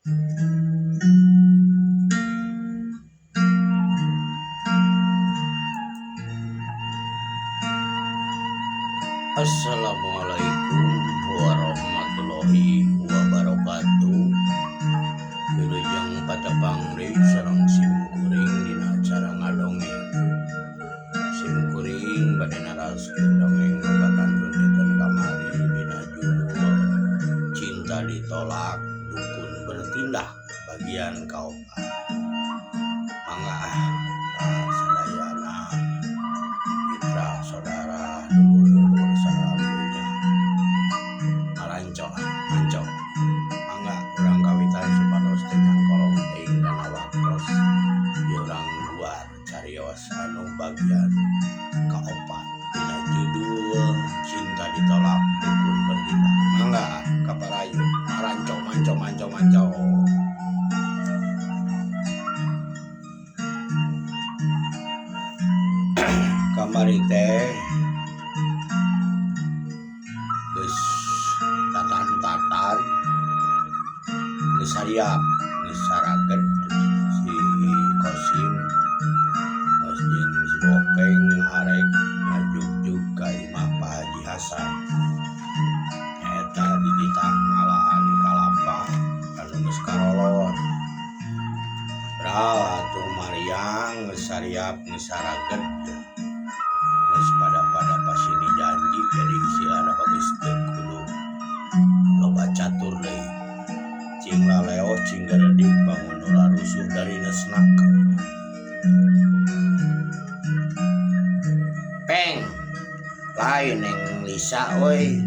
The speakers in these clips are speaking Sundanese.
Assalamualaikum warahmatullahi wabarakatuh. Wilujeng patepang deui sareng sim kuring dina acara ngadongeng. Sim kuring bade naraskeun dongeng nu kakantun dinten kamari dina judul Cinta Ditolak Dukun Bertindak bagian kaopat. Mangga ah sadayana mitra saudara dulur-dulur salam dunya maranco ah manco. Mangga urang kawitan supados teu nyangkolong teuing kana waktos urang guar carios anu bagian kaopat dina judul Cinta Ditolak Dukun Bertindak. Mangga kaparayu maranco manco manco manco. Kamari teh geus tatan-tatan geus sariap geus saraged si Kosim geus jeung si Bopeng arek ngajugjug ka imah Pak Haji Hasan nyaeta dititah ngalaan kalapa anu geus karolor. Bral atuh mariang geus sariap geus saraged geus pada-pada pasini janji jadi istilahna bagus teu kudu loba catur deui cing laleo cing geredik bangun ulah rusuh dari nesnak. Peng lain neng Lisa euy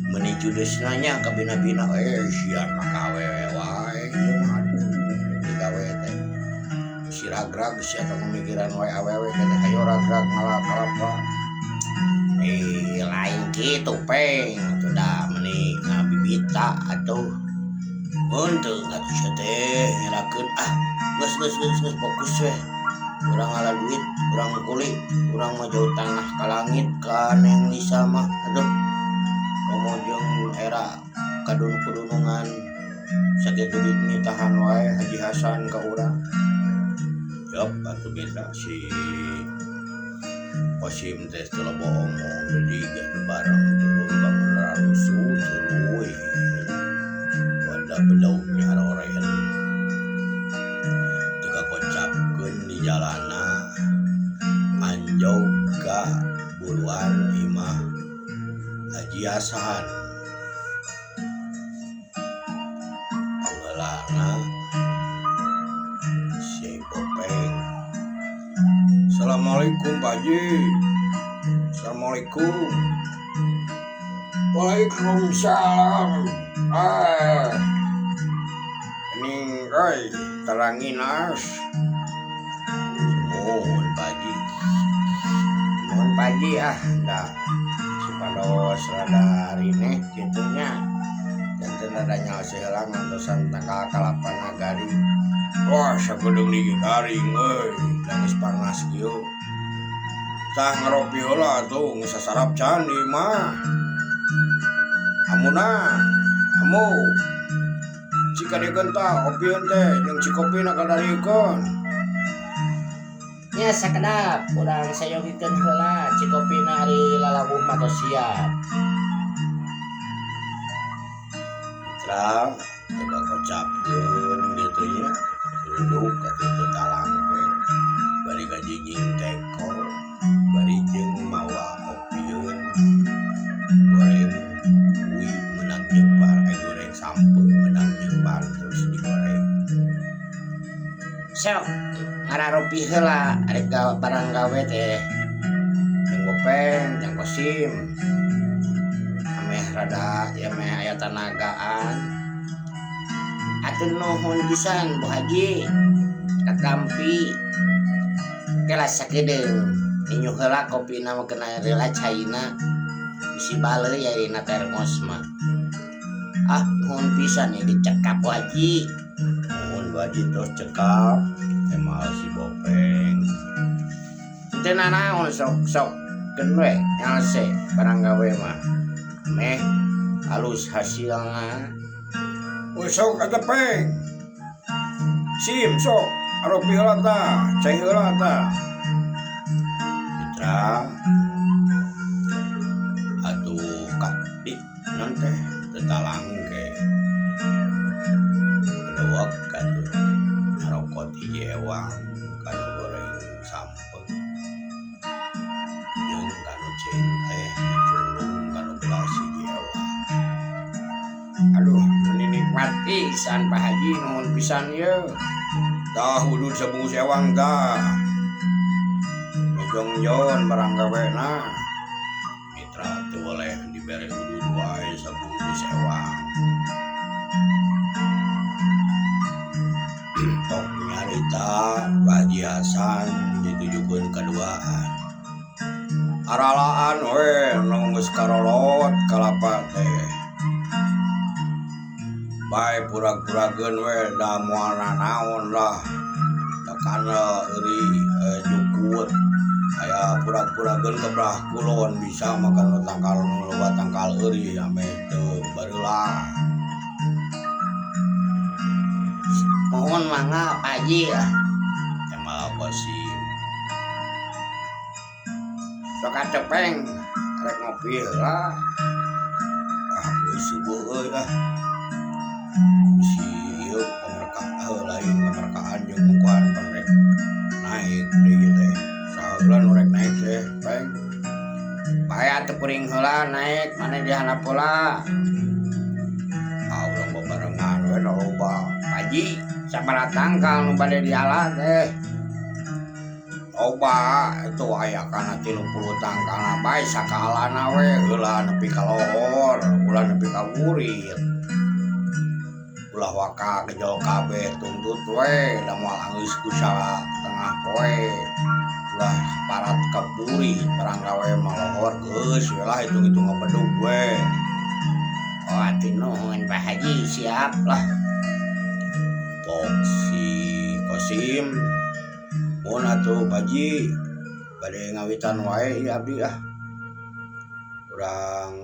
meuni judesna nya kabina-bina sian mah ka awewe wae ieu mah aduh digawe teh si ragrag sia teh mamikiran wae awewe teh hayo ragrag ngala kalapa lain kitu Peng atuh da meuni ngabibita atuh henteu atuh sia teh ngerakeun ah geus geus geus geus fokus we urang ngala duit urang kuli urang mah jauh tanah ka langit ka neng Lisa mah aduh komo jeung era kadun-kudunungan sakitu duit nitahan wae Haji Hasan ka urang. Yop atuh mitra si Kosim teh teu loba omong deui atuh bareng turun bangun rarusuh tuluy wadah bedaunya aroren teu kakocapkeun di jalana anjog ka buruan imah Haji Hasan. Panggeulana si Bopeng. Assalamualaikum Pak Haji. Assalamualaikum. Waalaikumsalam. Ini euy taranginas. Nuhun Pak Haji. Nuhun Pak Haji ah da supados rada rineh kitu nya. Janten rada nyalse heula ngantosan tangkal kalapa nagari. Wah sagedeung deui garing euy da geus panas kieu. Tah ngaropi heula atuh geus sasarap can di imah. Amuna amu cik kadiekeun tah opieun teh jeung cikopina kadariekeun. Nya sakedap urang sayogikeun heula cikopina ari lalawuh mah tos siap. Mitra teu kakocapkeun kitu nya duduk atuh teu talangke bari ngajijing teko bari jeung mawa opieun goreng ui meunang nyebar goreng sampeu meunang nyebar terus digoreng. Sok ngararopi heula arek barang gawe teh jeung Bopeng jeung Kosim ameh rada ya meh aya tanagaan. Atuh nuhun pisan Bu Haji katampi kela sakedeung ninyu heula kopina mah kena heula caina bisi baleuy ayeuna termos mah. Ah nuhun pisan ieu dicekap Bu Haji. Nuhun Bu Haji tos cekap emal si Bopeng. Teu nanaon sok-sok keun we nyalse barang gawe mah ameh halus hasilna. Sok atuh Peng. Sim sok aropi heula tah, cai heula tah. Mitra atuh di non teh teu talangke. Dewek atuh ngarokot hiji ewang kanu goreng sampeu. Jeung kanu cing teh ngacurlung kanu gelas hiji ewang. Aduh, meni nikmat pisan Pak Haji, nuhun pisan ieu. Tah udud sabungkus ewang tah. Ngejongjon barang gawena. Mitra teu boleh dibere udud wae sabungkus ewang. Tok nyarita Pak Haji Hasan ditujukeun kaduaan. Aralaan we nu geus karolot kalapa teh. Bae purag-purageun we da moal nanaon lah. Tekana eury jukut. Aya purag-purageun ke belah kulon bisa makan tangkal nu loba tangkal eury ame teu bareula. Mohon mangga Pak Haji ah. Kemal Qasim. Sok atepeng rek ngopi heula. Ah geus subuh euy ah. Bisi ieu pamerkaan lain pamerkaan jeung mungkuan pan rek naik deui teh. Saheula nu rek naik teh peng. Bae atuh kuring heula naik maneh di handap heula. Ah urang babarengan we da loba. Pak Haji sabaraha tangkal nu bade diala teh? Loba itu aya kana 30 tangkalna bae sakalana we heula nepi ka lohor, ulah nepi ka burit. Ulah waka gejol kabeh tuntut we da moal anggeus ku satengah poe. Ulah parat ka burit barang gawe mah lohor geus we lah hitung-hitung ngabedug we. Oh atuh nuhun Pak Haji siap lah. Pok si Kosim mun atuh Pak Haji bade ngawitan wae ieu abdi ah. Urang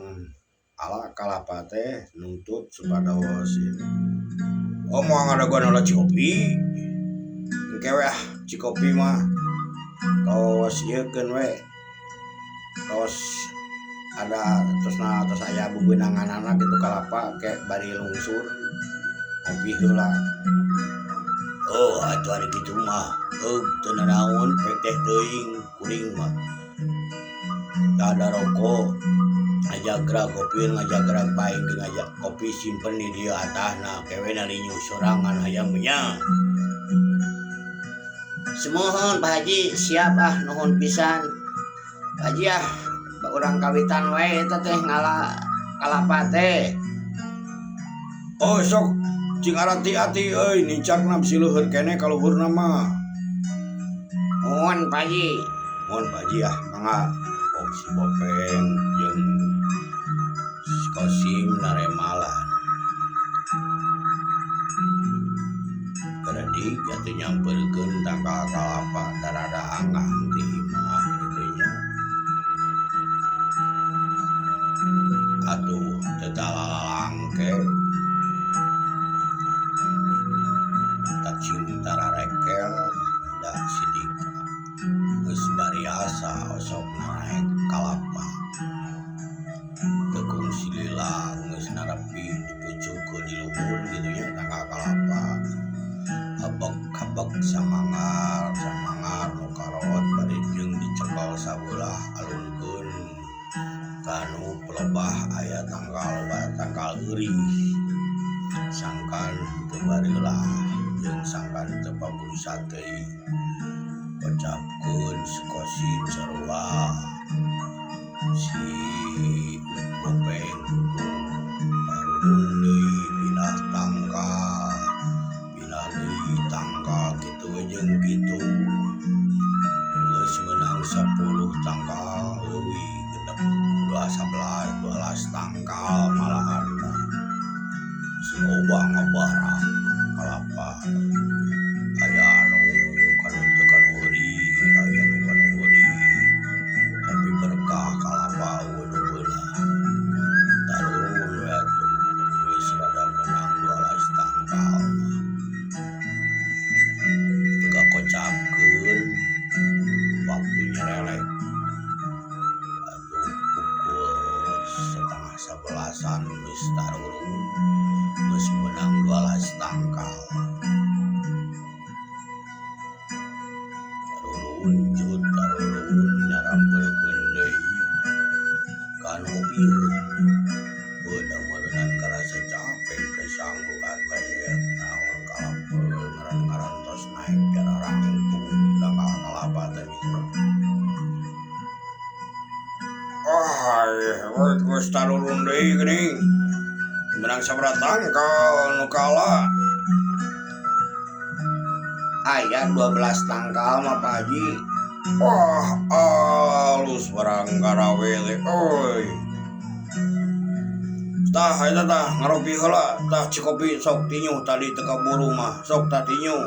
ala kalapa teh nuntut supados ieu. Oh moal ngadagoan heula cikopi. Engke we ah cikopi mah. Tos ieu keun we. Tos ada tosna tos aya bebeunanganana kitu kalapa ke bari lungsur ngopi heula. Oh atuh ari kitu mah eug teu nanaon pek teh teuing kuring mah. Tada rokok ngajagrag kopi ngajagrag bae ge ngajak kopi simpen di dieu atahna kewe narinyu sorangan hayang nya. Sumuhun Pak Haji siap ah nuhun pisan. Pak Haji ah urang kawitan wae eta teh ngala kalapa teh. Oh sok cing arati-ati euy nincakna bisi leuheur keneh ka luhurna mah. Nuhun Pak Haji. Nuhun Pak Haji ah mangga. Pok si Bopeng jeung si Kosim naremalan. Geredik atuh nyamperkeun tangkal kalapa darada angang ti imah kitu nya. Atuh teu talalalangke. Tacing tararekel da sidik geus bariasa osok naek kalapa. Teu kungsi lila geus narepi dipucukkeun di luhur kitu nya tangkal kalapa. Habek-habek samangar samangar nu karot bari jeung dicekel sabelah alunkeun kanu pelebah aya tangkal tangkal eurih. Sangkan teu bareulah jeung sangkan teu paburisa teuing. Kocapkeun si Kosim sarua si Bopeng tarurun deui pindah tangkal pindah deui tangkal kitu we jeung kitu. Geus meunang 10 tangkal leuwih genep dua sabelas 12 tangkal malahan mah. Si loba ngabarak kalapa aya anu kanu teu kanu eurih aya nu kanu eurih tapi berkah kalapa eueuh nu beunah. Tarurun we atuh geus rada meunang 12 tangkal mah. Geus tarurun deui geuning. Menang sabaraha tangkal nu kalah? Aya 12 tangkal mah, Pak Haji. Wah, alus barang garawe teh euy. Tah eta tah ngaropi heula, tah cikopi sok tinyuh, tadi teu kaburu mah, sok tah tinyuh.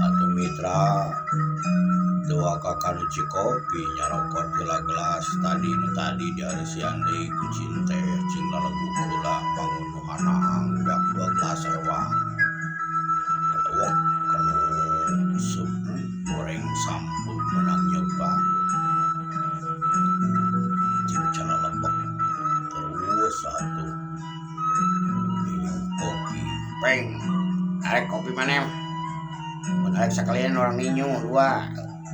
Atuh mitra, teu waka kanu cikopi, nyarokot heula gelas tadi, nu tadi diareusian deui ku cinte, cing lalegug heula pangunuhana beak dua gelas rewang. Kadewek kanu sup goreng sampeu meunang nyepa. Cing calalebek terus atuh minum kopi. Peng, arek kopi maneh? Mun arek sakalian urang ninyuh dua.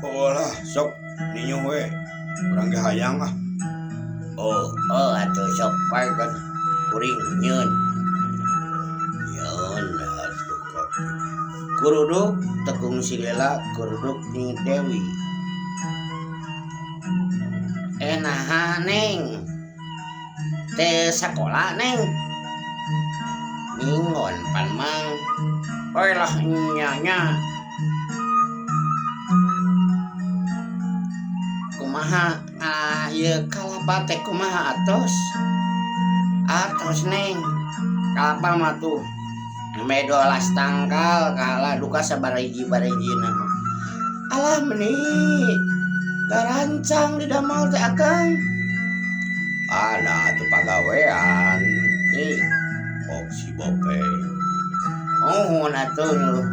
Oh lah, sok ninyuh we. Urang ge hayang ah. Oh, atuh sok bae kan kuring nyeun. Nyeun atuh kopi. Kuruduk tekung silila, kuruduk Ning Dewi. Eh, naha Neng? Teu sakola, Neng? Ningon pan, Mang. Oi lah nya nya. Kumaha ieu kalapa teh, kumaha atos? Atos, Neng. Kalapa mah tuh Ame 12 tangkal kalah duka sabariji-barijina mah. Alah, meni garancang di damal teh akang. Ada atuh pagawean. Ih, ok si Bopeng. Nuhun atuh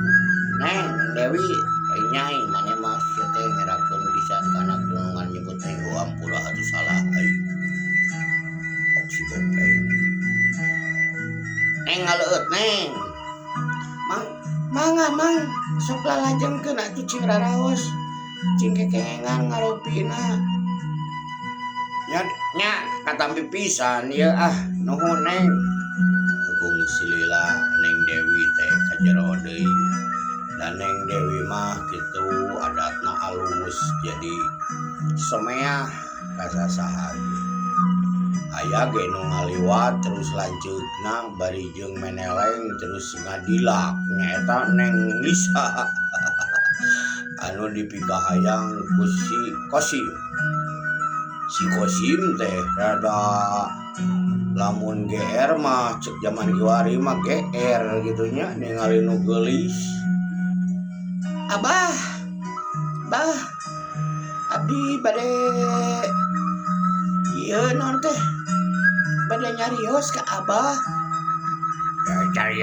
Neng Dewi, nyai maneh mah sia teh ngerakeun pisan kana anak nyebut teh, oh ampura atuh salah aing. Ok si Bopeng. Neng ngaleueut, Neng. Mang, mangga Mang, sok lalajengkeun atuh cing raraos. Cing kekengan ngaropina. Nya nya katampi pisan ieu ah, nuhun Neng. Tekung silila Neng Dewi teh ka jero deui. Dan Neng Dewi mah kitu adatna alus, jadi someah ka sasaha ge. Aya ge nu ngaliwat terus lanceukna bari jeung meneleng terus ngadilak, nyaeta Neng Lisa anu dipikahayang ku si Kosim. Si Kosim teh rada lamun GR mah, cek jaman kiwari mah GR gitu nya, ningali nu geulis. Abah, bah, abdi bade ieu naon teh? Bade nyarios ka Abah. Ya cari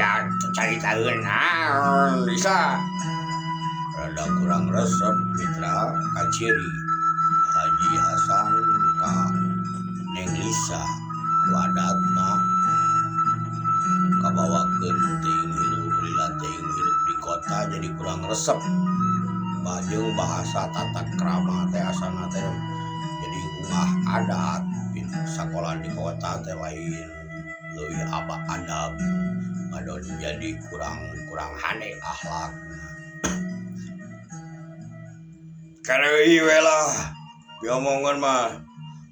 caritaeun naon bisa. Rada kurang resep mitra kaciri Haji Hasan ka Neng Lisa ku adatna kabawakeun teuing hirup lila, teuing hirup di kota, jadi kurang resep. Bajeng bahasa tata krama teh asana teh jadi ungah adat sakola di kota teh lain leuwih aba adab ngadon, jadi kurang kurang hade akhlak. Kedeui we lah diomongan mah,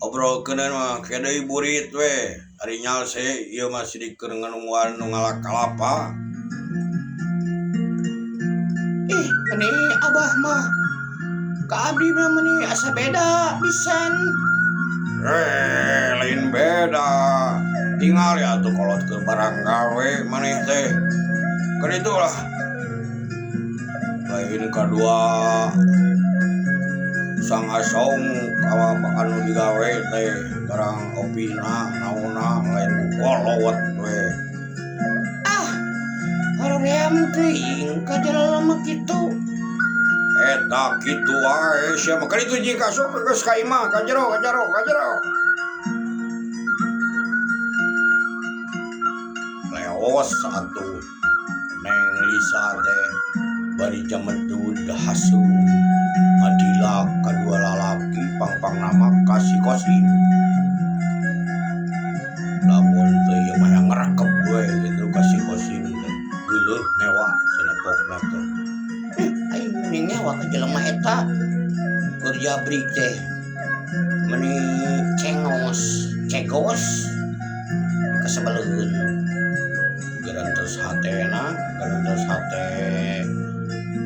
obrolkeun mah kedeui burit we, ari nyalse ieu mah sidik keur nganungguan nu ngalak kalapa. Ih, meni Abah mah ka abdi mah meni asa beda pisan. Eh, lain beda. Tinggal ya tuh kolot ke barang gawe maneh teh. Kan itulah. Lain kadua sang asong kawa anu digawe teh barang opina naonna lain ku kolot we. Ah, hoream teuing ka jelema kitu. Eta kitu wae sia mah. Kan itu jeung kasuk geus ka imah, ka jero, ka jero, ka jero. Leos atuh Neng Lisa teh bari jamedud haseum ngadilak kadua lalaki, pang-pang nama ka si Kosim. Lamun teu ieu mah ngerekep we gitu ka si Kosim teh. Geuleuh ngewa sanepokna teh. Aing meni ngewa ka jelema eta. Keur jabrik teh meni cengok. Ngaos cegos kasebeleun garantos hatena garantos hate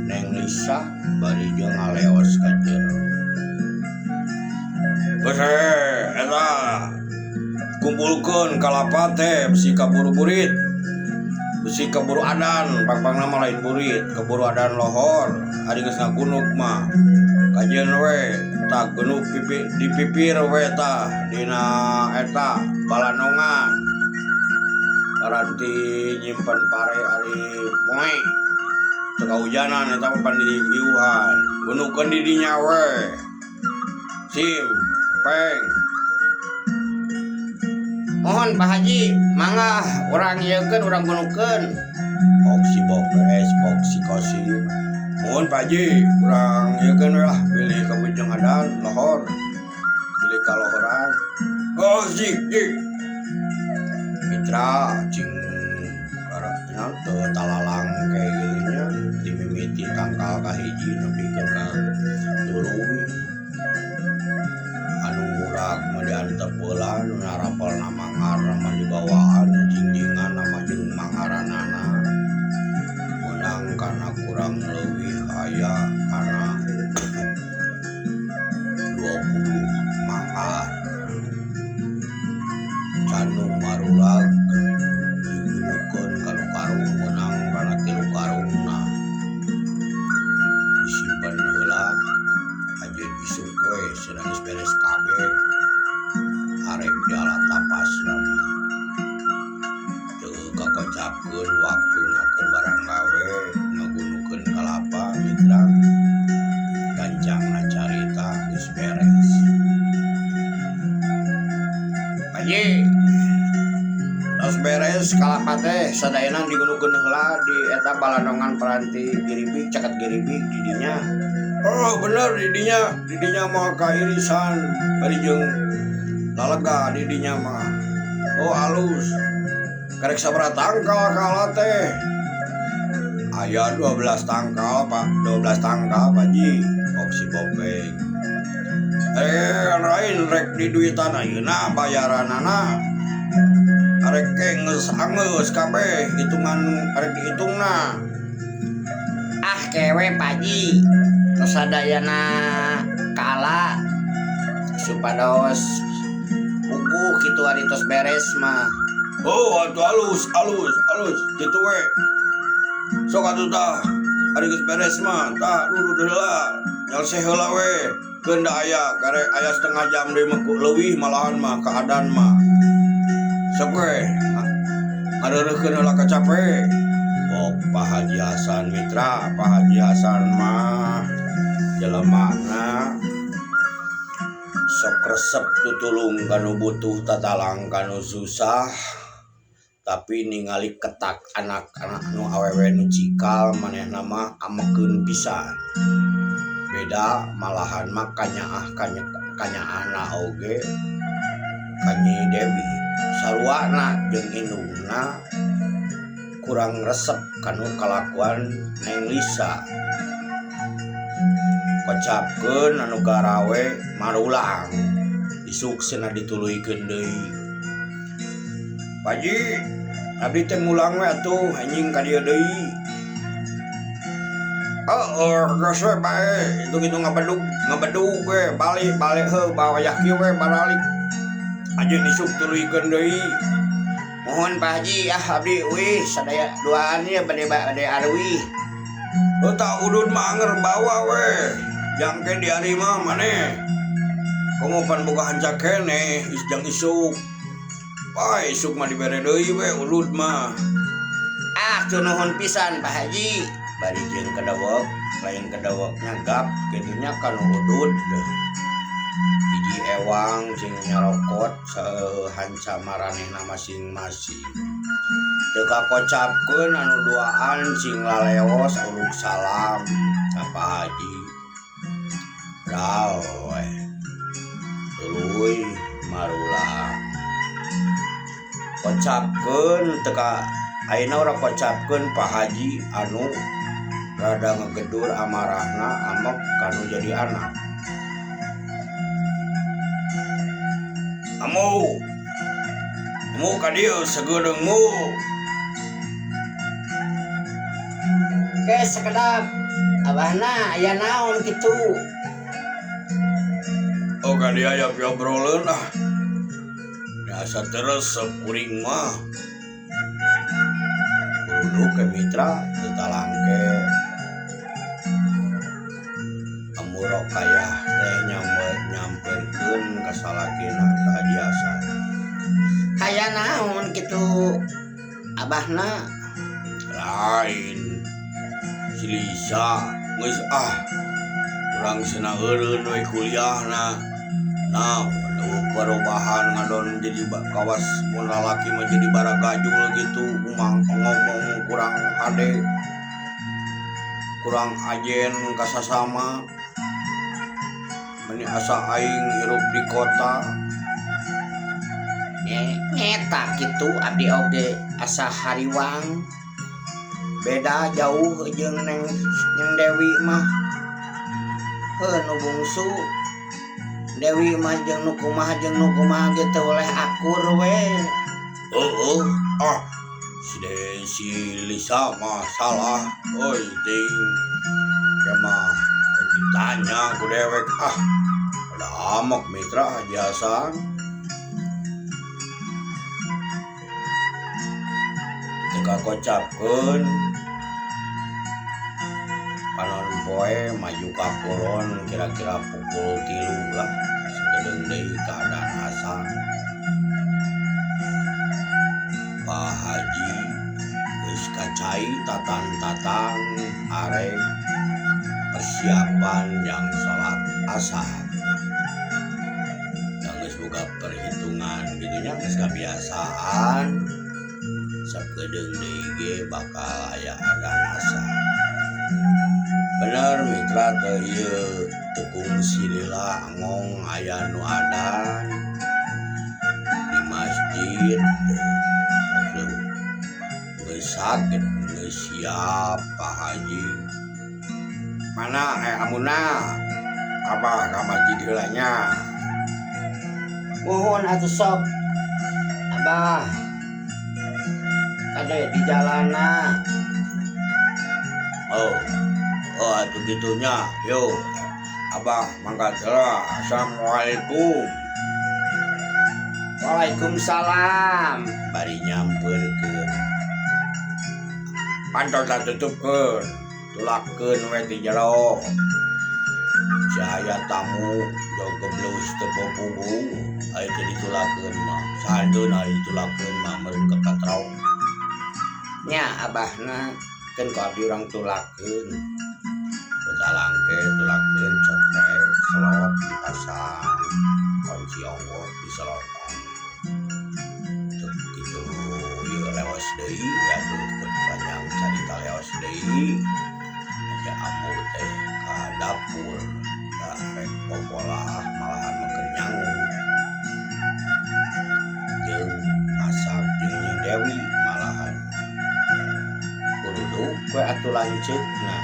Neng Lisa bari jeung ngaleos ka jero. Geus eta kumpulkeun kalapa teh bisi kaburu burit, bisi kaburu adan, pang-pangna mah lain burit, kaburu adan lohor. Ari geus ngagunuk mah kajeun we tah genuk pipi di pipir we tah dina eta balanongan paranti nyimpen pare ari moe teu kahujanan eta mah pan diiuhan gunukeun di dinya we sim peng. Mohon Pak Haji, mangga urang ieukeun urang gunukeun. Pok si Bopes, pok si Kosim. Mohon Pak Haji, urang ieukeun we lah bilih kabujeng adan lohor. Bilih kalohoran. Oh jik jik. Mitra cing karakterna teu talalang kayak gitu nya dimimiti tangkal ka hiji nepikeun ka tuluy. Anu murag mah diantep heula nu narapelna mangar mah dibawaan jingjingan nama jeung mangaranana meunang kana kurang leuwih aya kana 20 mangar canu marulag digunukeun kana karung meunang kana 3 karungna disimpen heula ajeun isuk we cenah geus beres kabeh arek dialatapas mah teu kakocapkeun waktuna keur barang gawe ngagunukeun kalapa mitra gancangna carita geus beres. Haji tos beres kalapa teh sadayana digunukeun heula di eta balanongan paranti giribig caket giribig di dinya. Oh bener di dinya mah kairisan bari jeung lalega di dinya mah. Oh alus. Karek sabaraha tangkal kala teh? Aya 12 tangkal Pak, 12 tangkal Pak Ji. Pok si Bopeng. Lain rek di duitan ayeuna bayaranana. Arek ke geus angeus kabeh hitungan arek dihitungna. Ah kewe Pak Ji. Tos sadayana kala supados puguh kitu ari tos beres mah. Oh atuh alus alus alus kitu we. Sok atuh tah ari geus beres mah tah rurud heula nyalse heula we. Keun da aya kare aya setengah jam deui mah leuwih malahan mah keadaan mah. Sok we ngareureurkeun heula kacape. Oh Pak Haji Hasan mitra, Pak Haji Hasan mah jelemana sok resep tutulung kanu butuh tatalang kanu susah tapi ningali ketak anak-anak nu awewe nu cikal manehna mah amekeun pisan. Beda malahan mah kanyaah kanyaahna oge ka Nyi Dewi saruana jeung indungna kurang resep kanu kalakuan Neng Lisa. Kocapkeun anu garawe marulang isuk cenah dituluykeun deui. Pak Haji abdi teh mulang we atuh anjing ka dieu deui. Heeh geus we bae hitung-hitung ngabedug we balik balik heuh bawayah kieu we baralik. Ajeun isuk tuluykeun deui. Mohon Pak Haji ah abdi uih sadaya duaan ieu bade bade arwih. Heuh tah udud mah anger bawa we. Jangke di ari mah maneh. Komo pan boga hanca keneh jang isuk. Pae isuk mah dibere deui we udud mah. Ah teu nuhun pisan Pak Haji. Bari jeung kadawek lain kadawekna gap kitu nya kanu udud. Hiji ewang sing nyarokot sahanca maranehna masing-masing. Teu kakocapkeun anu duaan sing laleos uluk salam ka Pak Haji. Rao we. Tuluy marulang. Kocapkeun teu ka ayeuna urang kocapkeun Pak Haji anu rada ngegedur amarahna amek kanu jadi anak. Amu. Amu ka dieu sagedeung mu. Ke sakedap abahna aya naon kitu. Oh ka dieu aya piobroleun ah. Asa teu resep kuring mah. Kuruduk ke mitra teu talangke. Amu Rokayah teh nyamperkeun ka salakina ka Haji Hasan. Aya naon kitu abahna? Lain si Lisa geus ah urang cenah eureun we kuliahna. Nah eueuh perubahan ngadon jadi kawas mun lalaki mah jadi baragajul gitu umang ngomong kurang hade kurang ajen ka sasama meni asa aing hirup di kota. Nyeta kitu abdi oge asa hariwang beda jauh jeung neng Dewi mah. Heuh nu bungsu Dewi mah jeung nu kumaha ge teu oleh akur we. Heueuh ah si Lisa mah salah euy ting mah ditanya ku dewek ah ada amok mitra Haji Hasan. Teu kakocapkeun panon poe maju ka kulon kira-kira pukul 3 lah sakedeung deui keadaan asar. Pak Haji geus kacai tatan-tatan arek persiapan yang salat asar. Geus boga perhitungan gitu nya geus kabiasaan sakedeung deui ge bakal aya adzan asar. Bener mitra teh ieu teu kungsi lila ngong aya nu adan di masjid. Aduh geus sakit geus siap Pak Haji. Mana amuna abah ka masjid heula nya. Muhun atuh sok abah kade di jalana. Oh oh atuh gitunya yo abah mangkat heula. Assalamualaikum. Waalaikumsalam. Bari nyamperkeun pantol tutupkeun tulakeun we ti jero. Si aya tamu jauh geblus teu puguh aya teu ditulakeun mah sahandeun aya ditulakeun mah meureun kakatrok nya abahna keun ku abdi urang tulakeun. Talangke tulakeun cetrek selot dipasang kunci onggoh diselotan teu kitu ieu leos deui atuh teu panjang carita leos deui. Aya amu teh ka dapur da rek popolah malahan mah keur nyangu jeung masak jeung Nyi Dewi malahan kuruduk we atuh lanceukna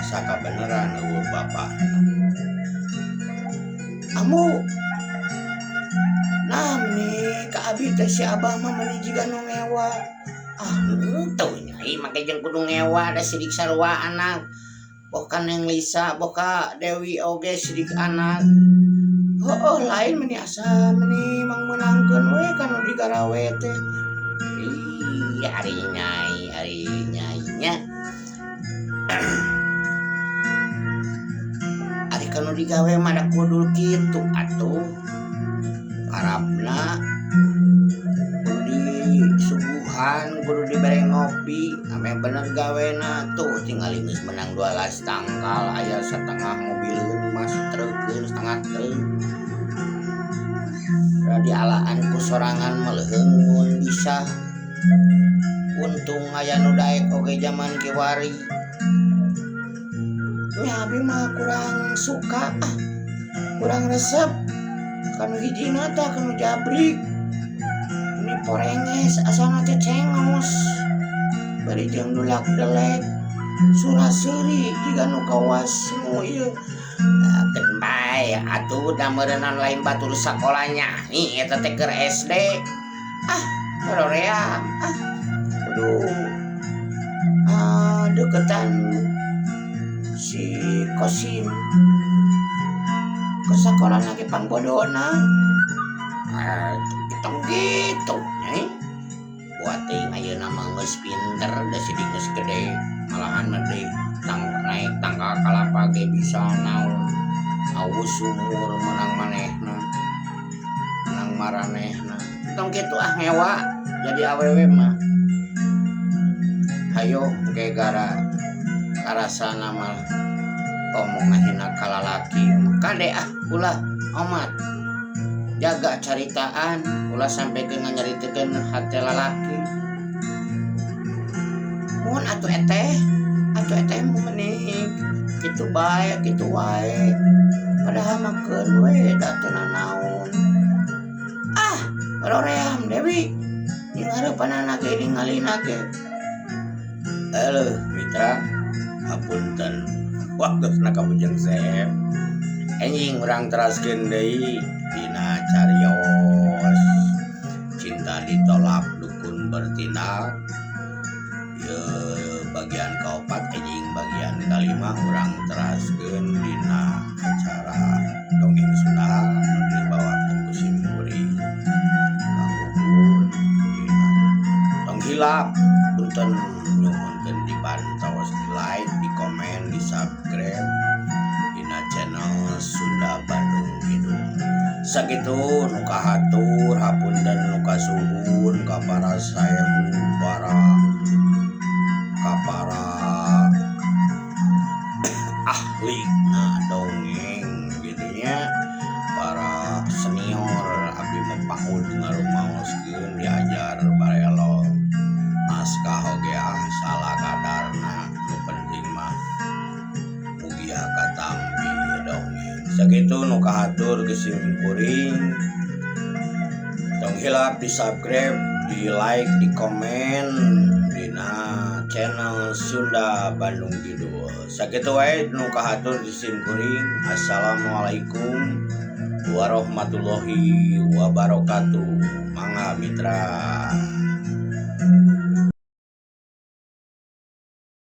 asa kabeneran eueuh bapakna. Amu nah meni ka abi teh si abah mah meni jiga nu ngewa. Ah henteu nyai make jeung kudu ngewa da sidik sarua anak. Boh ka Neng Lisa boh ka Dewi oge sidik anak. Heueuh lain meni asa meni mangmeunangkeun we ka nu digarawe teh. Ih ari nyai nya. Ari kanu digawe mah da kudu kitu atuh. Parabna kudu disuguhan kudu dibere ngopi ame bener gawena tuh tingali geus menang 12 tangkal aya setengah mobileun mah treukeun setengah truk. Da dialaan ku sorangan mah leuheung mun bisa. Untung aya nu daek oge jaman kiwari. Nya abi mah kurang suka ah kurang resep kanu hijina tah kanu jabrik. Ini porenges asana teh cengos bari jeung dulak delek sura seuri jiga nu kawas nu ieu. Keun bae atuh da meureunnan lain batur sakola nyanyi eta teh keur SD. Ah, horoream ah. Kudu ah deketan si Kosim ke sekolah lagi pangbodona. Ah, gitu gitu nyai. Buat teuing ayeuna mah geus pinter da sidik geus gede malahan mah deui tang naik tangga kalapa ge bisa naon awus sumur menang manehna menang maranehna tong kitu ah ngewa jadi awewe mah hayo ge gara karasana mah komo ngahina ka lalaki kade ah ulah omat jaga caritaan ulah sampai ke nyaritakeun hate lalaki mun atuh eteh menik kitu bae kitu wae padahal mah keun we da teu nanaon ah roream Dewi ning hareupanana ge ningalina ge. Halo mitra, hapunten waktosna ka Bujang Seep. Enjing urang teraskeun deui dina carios cinta ditolak dukun bertindak. Ye bagian kaopat, enjing bagian kalima urang teraskeun dina acara dongeng Sunda nu dibawakeun ku sim kuring Kang Bubun. Dina tong hilap punten nyuhunkeun dibantos di like, di komen, di subscribe dina channel Sunda Bandung Kidul. Sakitu nu kahatur, hapunten nu kasuhun ka para saehu, para ahli nah dongeng gitu nya, para senior. Abdi mah paud ngarumaoskeun diajar barelo naskah oge ah salah kadarna, nu penting mah mugia katampi dongeng. Sakitu nu kahatur ku sim kuring. Tong hilap di subscribe, di like, di komen dina channel Sunda Bandung Kidul. Sakitu wae nu kahatur di sim kuring. Assalamualaikum warahmatullahi wabarakatuh. Mangga mitra.